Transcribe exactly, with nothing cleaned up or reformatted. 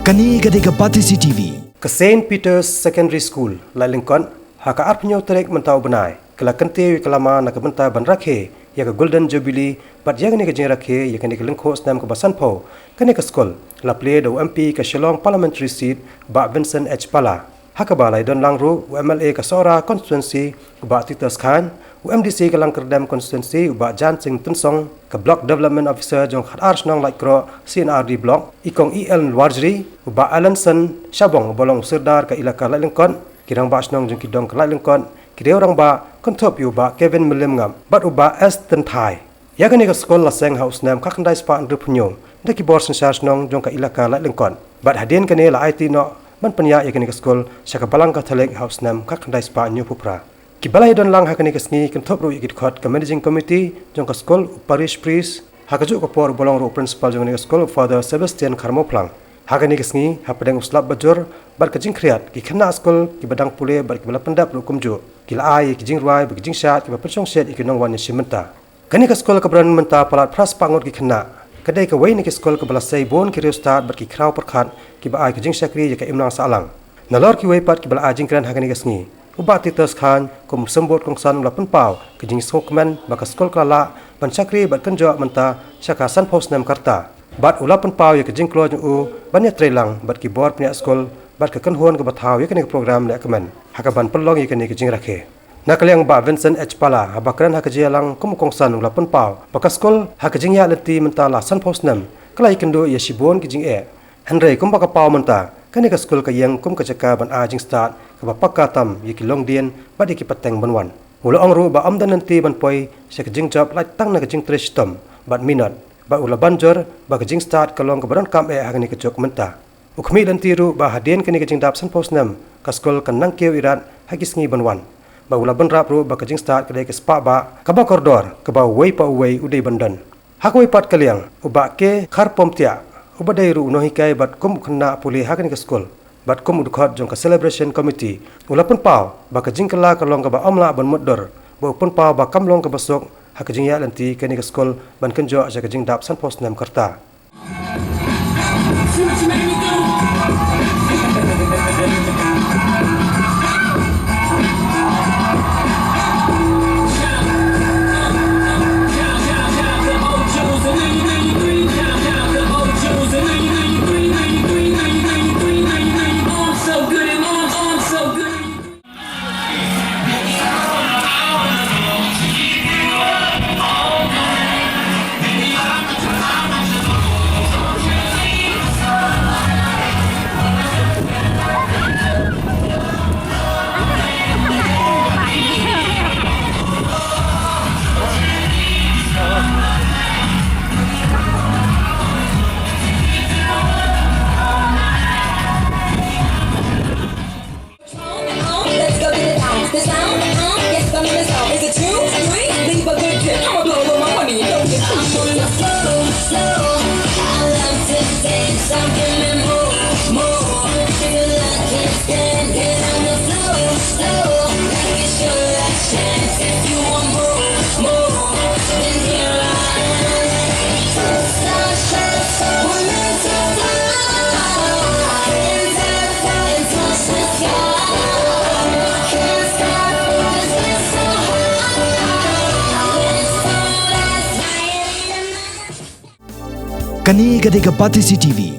Kane ka dei ka Batesi T V. Ka Saint Peter's Secondary School, Laitlyngkot, ha ka arphew tarik mynta u bnai, ka la kyntiew ïa ka lama na ka bynta ban rakhe ïa ka Golden Jubilee bad ïa kane ka jingrakhe ïa kane ka lyngkhuh snem kaba sanphew. Kane ka skul la plie da u M P ka Shillong Parliamentary Seat, Bah Vincent H Pala. Ha kaba la ïadon lang ruh u M L A ka Sohra Constituency, u Bah Titus Khan, u M D C ka Langkyrdem Constituency, u Bah Jan Singh Tynsong, ka Block Development Officer jong ka khatar shnong Laitkroh C and R D Block, i Kong E L Warjri, u Bah Alanson Shabong uba long u Sirdar ka Elaka Laitlyngkot, ki rangbah shnong jong ki dong ka Laitlyngkot, ki riew rangbah, kynthup ïa u Bah Kevin Mylliemngap bad u Bah S Tynthai. Ïa kane ka skul la seng ha u snem khatkhyndai spah hynriewphew hynñiew da ki bor synshar shnong jong ka Elaka Laitlyngkot. Bad hadien kane la aiti noh ban pynïaid ïa kane ka skul sha ka Balang Katholik ha u snem khatkhyndai spah hynñiewphew phra. Kiba la ïadon lang ha kane ka sngi kynthup ruh ïa ki dkhot ka Managing Committee jong ka skul, u Parish Priest, ha kajuh ka por uba long ruh u Principal jong kane ka skul, u Father Sebastian Kharmawphlang. Ha kane ka sngi, hapdeng u slap bajur bad ka jingkhriat, ki khynnah skul kiba dang pule bad kiba la pyndep ruh kumjuh, ki la ai ïa ki jingrwai bad ki jingshad kiba pynshongshit ïa ki nongwan ïashim bynta. Kane ka skul kaba don mynta palat phra spah ngut ki khynnah, ka dei kawei na ki skul kaba la sei bun ki riewstad bad ki khraw pyrkhat kiba ai ka jingshakri ïa ka imlang sahlang. Nalor kiwei pat kiba la ai jingkren ha kane ka sngi, u Bah Titus Khan kum u symbud kongsan u la pynpaw ka jingsngewkmen ba ka skul ka la lah ban shakri bad kynjoh mynta sha ka sanphew snem ka rta. Bad u la pynpaw ïa ka jingkloi jong u ban ïatreilang bad ki bor pynïaid skul bad ka kynhun kaba thaw ïa kane ka program lehkmen ha kaban pynlong ïa kane ka jingrakhe. Na ka liang Bah Vincent H Pala, haba kren ha ka jingïalang kum u kongsan, u la pynpaw ba ka skul ha ka jingïaid lynti mynta la sanphew snem ka la ïakynduh ïa shibun ki jingeh. Hynrei kumba ka paw mynta, kane ka skul ka ïeng kum ka jaka ban ai jingstad kaba paka tam ïa ki longdien bad ïa ki pateng ban wan. U la ong ruh ba ym don lynti ban poi sha ka jingjop lait tang na ka jingtrei shitom bad minot, bad u la ban jur ba ka jingstad ka long kaba donkam eh ha kane ka juk mynta. U khmih lynti ruh ba hadien kane ka jingdap sanphew snem, ka skul kan nang kiew irat ha ki sngi ban wan. Bad u la bynrap ruh ba ka jingstad ka dei ka spah bah kaba kordor kaba uwei pa uwei u dei ban don. Ha kawei pat ka liang, u Bah K Kharpom Tiah, uba dei ruh u nonghikai bad kum u khynnah pule ha kane ka skul bad kum u dkhot jong ka Celebration Committee, u la pynpaw ba ka jingkylla ka long kaba ym lah ban mutdur, bad u pynpaw ba kam long kaba suk ha ka jingïaid lynti kane ka skul ban kynjoh sha ka jingdap sanphew snem ka rta. Let's go get it out. The sound, uh, yes, I'm in the zone. Is it two, three? Leave a good tip. I'ma blow all my money. Don't get I'm on the floor, floor. I love to dance. I'm feeling more, more. Feel like I can't stand. Get on the floor, floor. Like it's your last chance. If you want more, more, then here I am. Sunshine, we're meant to fly. Kane ka dei ka Batesi T V.